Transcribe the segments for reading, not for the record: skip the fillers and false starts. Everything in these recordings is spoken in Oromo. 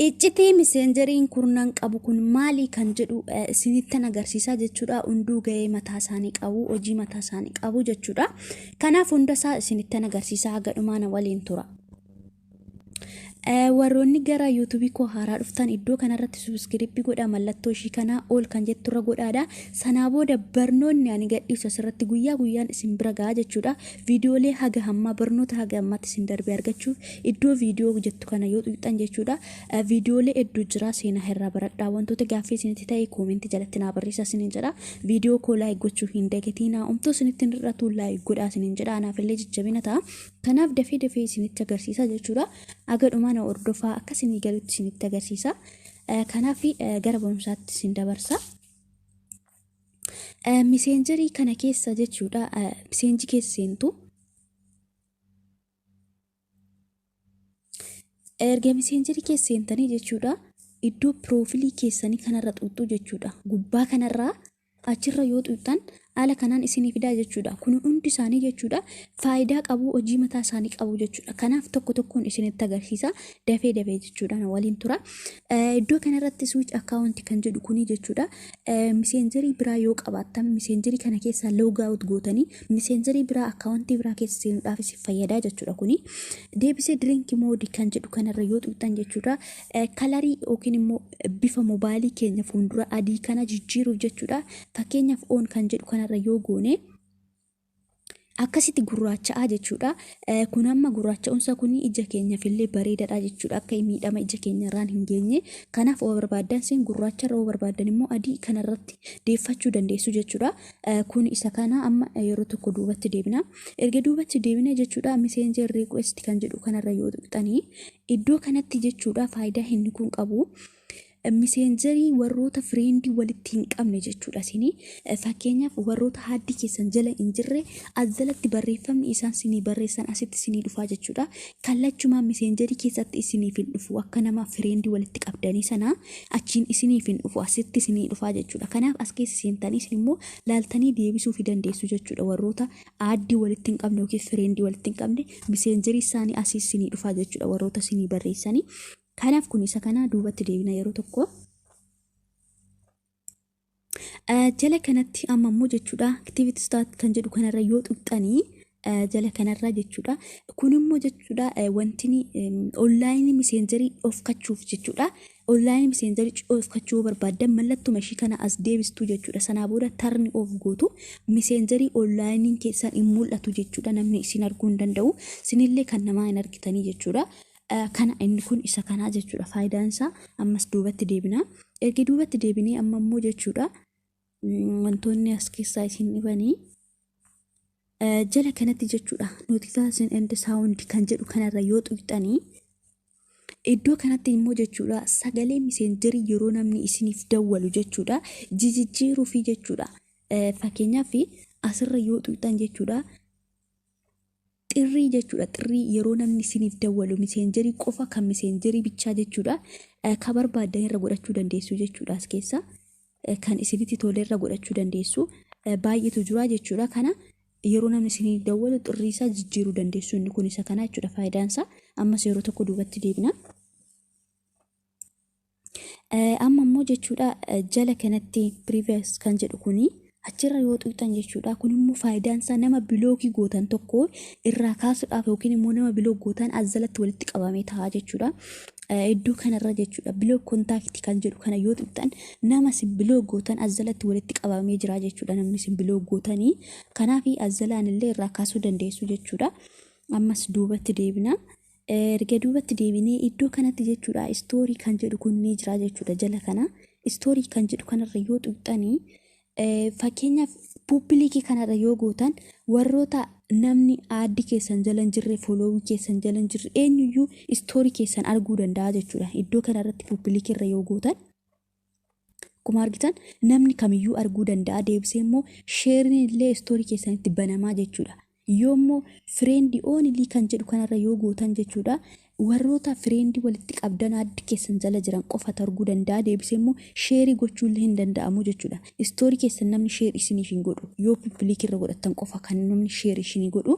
Iccitii Messengeriin kurnan qabu kun maali kan jedhu isinittan agarsiisaa jechuudha. Hunduu gahee mataa isaanii qabu, hojii mataa isaanii qabu jechuudha. Kanaaf hundasaa isinittan agarsiisaa, haga dhumaa na waliin tura. Warroonni gara YouTubeii koo haaraa dhuftan, iddoo kanarratti subscribe godhaa, mallattoo ishii kanaa ol kan jetturra godhaadha. Sanaa booda barnoonni ani gadhiisu asirratti guyyaa guyyaan isin bira gahaa jechuudha. Viidiyoolee haga hammaa, barnoota haga ammaatti isin darbee argachuuf iddoo viidiyoo jettu kana yoo tuqxan jechuudha. Viidiyoolee hedduu jira, seenaa irraa baradhaa. Wantoota gaaffii isinitti ta'e commentii jalatti naa barreessaa isiniin jedha. Viidiyoo koo like gochuu hin dagatinaa. Umtuu isinitti hin hir'atu, like godhaa isiniin jedha. Anaaf illee jajjabina ta'a. Kanaaf dafee dafee isinitti agarsiisa jechuudha. Aga dhumaa na hordofaa, akka isinii galutti isinitti agarsiisa. Kanaaf gara barumsaatti isin dabarsa. Messengerii kana keessa jechuudha. Messengerii keessa seentu. Erga Messengerii keessa seentanii jechuudha. Iddoo profileii keessanii kanarra xuuxxuu jechuudha. Gubbaa kanarraa achirra yoo xuuxxan haala kanaan isinii fidaa jechuudha. Kun hundi isaanii jechuudha faayidaa qabu, hojii mataa isaanii qabu jechuudha. Kanaaf tokko tokkoon isinitti agarsiisa, dafee dafee jechuudha, na waliin tura. Iddoo kanarratti switch account kan jedhu kuni jechuudha. Messengerii biraa yoo qabaattan, Messengerii kana keessaa log out gootanii Messengerii biraa, accountii biraa keessa seenuudhaaf isin fayyadaa jechuudha kuni. Deebisee dark mode kan jedhu kanarra yoo xuuxxan jechuudha. Colorii yookiin immoo bifa mobaayilii keenya fuuldura adii kana jijjiiruuf jechuudha. Fakkeenyaaf on kan jedhu kanarra yoo goone akkasitti gurraacha'aa jechuudha. Kun amma gurraacha'umsa kun ija keenyaaf illee bareedaadha jechuudha. Akka miidhama ija keenyarraan hin geenye. Kanaaf yoo barbaaddan isin gurraacharra, yoo barbaaddan immoo adii kanarratti deeffachuu dandeessu jechuudha. Kun isa kana. Amma yeroo tokko duubatti deebina. Erga duubatti deebine jechuudha, messenger request kan jedhu kanarra yoo tuqxanii, iddoo kanatti jechuudha, faayidaa inni kun qabu, Messengerii warroota friendii walitti hin qabne jechuudha isinii. Fakkeenyaaf warroota addii keessan jala hin jirre, as jalatti barreeffamni isaan sinii barreessan asitti sinii dhufaa jechuudha. Kallachumaan Messengerii keessatti isiniif hin dhufu, akka nama friendii walitti qabdanii sana achiin isiniif hin dhufu, asitti isinii dhufaa jechuudha. Kanaaf as keessa seentanii isin immoo laaltanii deebisuu fi dandeessu jechuudha. Warroota addii walitti hin qabne yookiin friendii walitti hin qabne, Messengerii isaanii asii isinii dhufaa jechuudha, warroota isinii barreessanii. Kanaaf kun isa kana. Duubatti deebina yeroo tokko. Jala kanatti amma immoo jechuudha, activity stat kan jedhu kanarra yoo tuqxanii, jala kanarra jechuudha. Kun immoo jechuudha, wanti onlineii Messengerii dhofkachuuf jechuudha. Onlineii Messengerii dhofkachuu yoo barbaaddan, mallattuma ishii kana as deebistuu jechuudha. Sanaa booda turn off gootu, Messengerii onlineiin keessan hin mul'atu jechuudha. Namni isin arguu hin danda'u. Isinillee kan namaa hin argitanii jechuudha. Kana inni kun isa kanaa jechuudha faayidaan isaa. Ammas duubatti deebina. Erga duubatti deebinee, amma immoo jechuudha, wantoonni as keessaa isin dhibanii, jala kanatti jechuudha, notification and sound kan jedhu kanarra yoo tuqxanii, iddoo kanatti immoo jechuudha, sagalee Messengerii yeroo namni isiniif dawwalu jechuudha jijjiiruufi jechuudha. Fakkeenyaaf asirra yoo tuqxan jechuudha, xirrii jechuudha, xirrii yeroo namni isiniif dawwalu Messengerii qofa, kan Messengerii bichaa jechuudha, ka barbaaddan irra godhachuu dandeessu jechuudha. As keessa kan isinitti tole irra godhachuu dandeessu, baay'eetu jira jechuudha. Kana yeroo namni isiniif dawwalu xirrii isaa jijjiiruu dandeessu. Inni kun isa kana jechuudha faayidaan isaa. Ammas yeroo tokko duubatti deebina. Amma immoo jechuudha, jala kanatti privacy kan jedhu kuni achirra yoo tuqxan jechuudha. Kun immoo faayidaan isaa nama blockii gootan tokko irraa kaasuudhaaf yookiin immoo nama block gootan as jalatti walitti qabamee ta'a jechuudha. Iddoo kanarra jechuudha, block contactii kan jedhu kana yoo tuqxan, nama isin block gootan as jalatti walitti qabamee jira jechuudha, namni isin block gootanii. Kanaaf as jalaan illee irraa kaasuu dandeessu jechuudha. Ammas duubatti deebina. Erga duubatti deebinee, iddoo kanatti jechuudha, story kan jedhu kun ni jira jechuudha. Jala kana story kan jedhu kanarra yoo tuqxanii, fakkeenyaaf publicii kanarra yoo gootan, warroota namni addii keessan jala hin jirre, followii keessan jala hin jirre, eenyuyyuu story keessan arguu danda'a jechuudha. Iddoo kanarratti publicii irra yoo gootan, akkuma argitan namni kamiyyuu arguu danda'a. Deebisee immoo shareiin illee story keessanitti banamaa jechuudha. Yoo immoo friend only kan jedhu kanarra yoo gootan jechuudha, Warroota friend walitti qabdan addi keessan jala jiran qofa arguu danda'a. Deebisee immoo share gochuullee hin danda'amu jechuudha. Story keessan namni share isiniif hin godhu. Yoo public irra godhattan qofa kan namni share isinii godhu.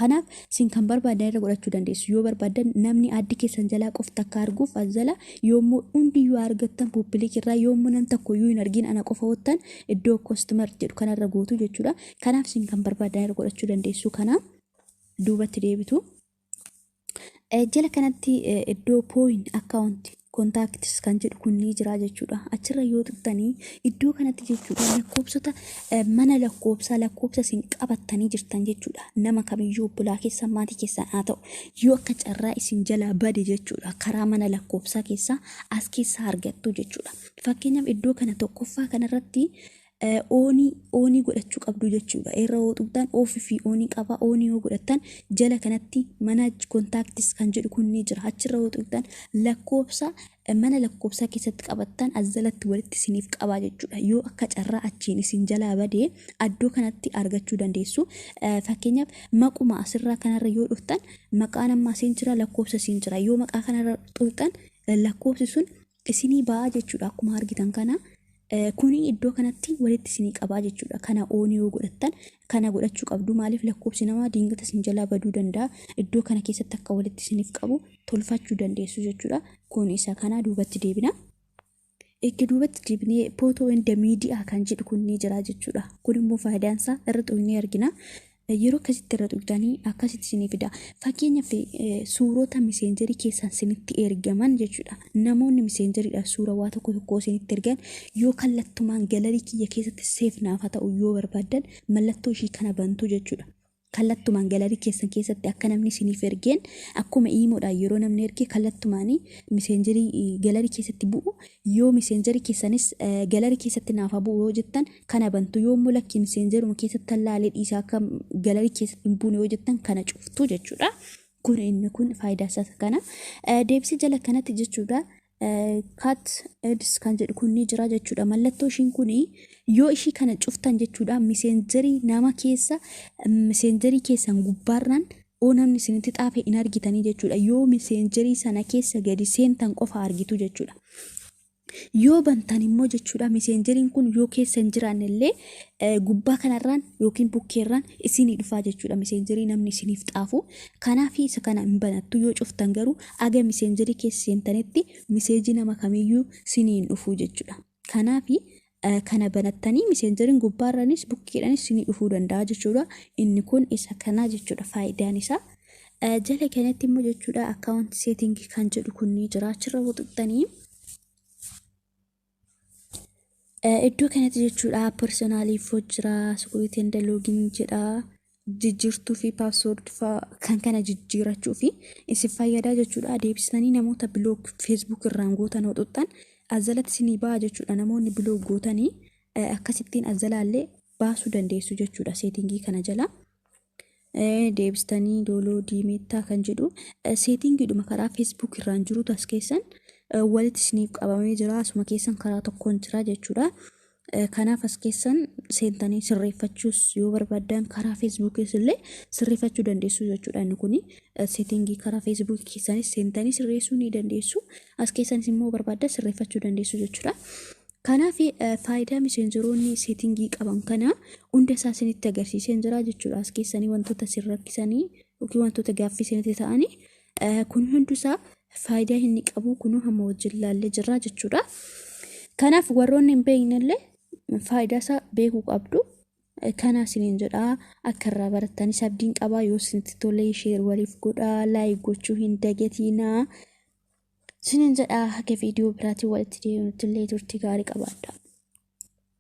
Kanaaf isin kan barbaadan irra godhachuu dandeessu. Yoo barbaadan namni addi keessan jalaa qofti akka arguuf as jala, yoommoo hundiyyuu argattan public irraa, yoommoo nam tokko iyyuu hin argin ana qofa wottan iddoo custom jedhu kanarra gootu jechuudha. Kanaaf isin kan barbaadan irra godhachuu dandeessu. Kana duubatti deebitu. Jala kanatti iddoo phone, account, contacts kan jedhu kun ni jira jechuudha. Achirra yoo tuqxanii iddoo kanatti jechuudha, lakkoofsota mana lakkoofsaa, lakkoofsa isin qabattanii jirtan jechuudha. Nama kamiyyuu, obbolaa keessan, maatii keessan haa ta'u, yoo akka carraa isin jalaa bade jechuudha, karaa mana lakkoofsaa keessaa as keessaa argattu jechuudha. Fakkeenyaaf iddoo kana tokkoffaa kanarratti on godhachuu qabdu jechuudha. Irra yoo tuqxan off fi on qaba. On yoo godhattan jala kanatti manage contacts kan jedhu kun ni jira. Achirra yoo tuqxan lakkoofsa mana lakkoofsaa keessatti qabattan as jalatti walitti isiniif qabaa jechuudha. Yoo akka carraa achiin isin jalaa badee iddoo kanatti argachuu dandeessu. Fakkeenyaaf maquma asirraa kanarra yoo dhuftan maqaan amma asiin jira, lakkoofsa isiin jira. Yoo maqaa kanarra tuqxan lakkoofsi sun isinii ba'aa jechuudha, akkuma argitan kana. Kuni iddoo kanatti walitti isinii qabaa jechuudha. Kana on yoo godhattan kana godhachuu qabdu. Maaliif, lakkoofsi namaa diingata isin jalaa baduu danda'a. Iddoo kana keessatti akka walitti isiniif qabu tolfachuu dandeessu jechuudha. Kun isa kana, duubatti deebina. Eegga duubatti deebinee photo and media kan jedhu kun ni jira jechuudha. Kun immoo faayidaan isaa irra xuqnee argina. Yeroo akkasitti irra tuqxanii akkasitti isinii fida. Fakkeenyaaf suurota Messenger keessan isinitti ergaman jechuudha. Namoonni Messengeriidhaan suura waa tokko tokko isinitti ergan yoo kallattumaan gallery kiyya keessatti save naaf haa ta'u yoo barbaaddan mallattoo ishii kana bantu jechuudha. Kallattumaan gallery keessan keessatti akka namni isiniif ergeen, akkuma IMOdhaan yeroo namni erge kallattumaan Messenger gallery keessatti bu'u, yoo Messenger keessanis gallery keessatti naaf bu'u yoo jettan kana bantu. Yoo immoo lakkii, Messengeruma keessatti laalee dhiisaa, akka gallery keessatti hin buune yoo jettan kana cuftu jechuudha. Kun inni kun faayidaa isaa kana. Deebisee jala kanatti jechuudha. Chat ads kan jedhu kun ni jira jechuudha. Mallattoo ishiin kun yoo ishii kana cuftan jechuudha, Messenger nama keessa, Messenger keessan gubbaarraan oo namni isinitti xaafe hin argitanii jechuudha. Yoo Messenger sana keessa gadi seentan qofa argitu jechuudha. Yoo bantan immoo jechuudha, Messengeriin kun yoo keessa hin jiraanne illee gubbaa kanarraan yookiin bukkeerraan isinii dhufaa jechuudha Messenger namni isiniif xaafu. Kanaaf isa kana hin banattu. Yoo cuftan garuu aga Messenger keessa seentanitti message nama kamiyyuu isinii hin dhufu jechuudha. Kanaaf kana banattanii Messengeriin gubbaarranis bukkeedhanis isinii dhufuu danda'a jechuudha. Inni kun isa kana jechuudha faayidaan isaa. Jala kanatti immoo jechuudha account setting kan jedhu kun ni jira. Achirra tuqxanii iddoo kanatti jechuudha personal info jira, security and login jedha, jijjiirtuu fi password kan kana jijjiirachuu fi isin fayyadaa jechuudha. Deebisanii namoota block Facebook irraan gootan yoo tuqxan as jalatti isinii ba'a jechuudha. Namoonni block gootanii akkasittiin as jalaallee baasuu dandeessu jechuudha setting kana jala. Deebistanii download Meta kan jedhu settingiidhuma karaa Facebook irraan jirutu as keessan walitti isiniif qabamee jira. Asuma keessan karaa tokkoon jira jechuudha. Kanaaf as keessan seentanii sirreeffachuus yoo barbaaddan karaa Facebookis illee sirreeffachuu dandeessu jechuudha. Inni kuni setting karaa Facebook keessanis seentanii sirreessuu ni dandeessu. As keessanis immoo barbaaddan sirreeffachuu dandeessu jechuudha. Kanaaf faayidaa Messengeroonni setting qaban kana hunda isaa isinitti agarsiisee jira jechuudha. As keessanii wantoota isin rakkisanii yookiin wantoota gaaffii isinitti ta'anii kun hundisaa faayidaa inni qabu kun hamma wajjin ilaallee jirra jechuudha. Kanaaf warroonni hin beekne illee faayidaa isaa beekuu qabdu. Kana isiniin jedhaa, akka irraa barattanis abdiin qabaa. Yoo isinitti tolee share waliif godhaa, like gochuu hin dagatinaa. Isiniin jedhaa, haga viidiyoo biraatiin walitti deebinutti illee turtii gaarii qabaadha.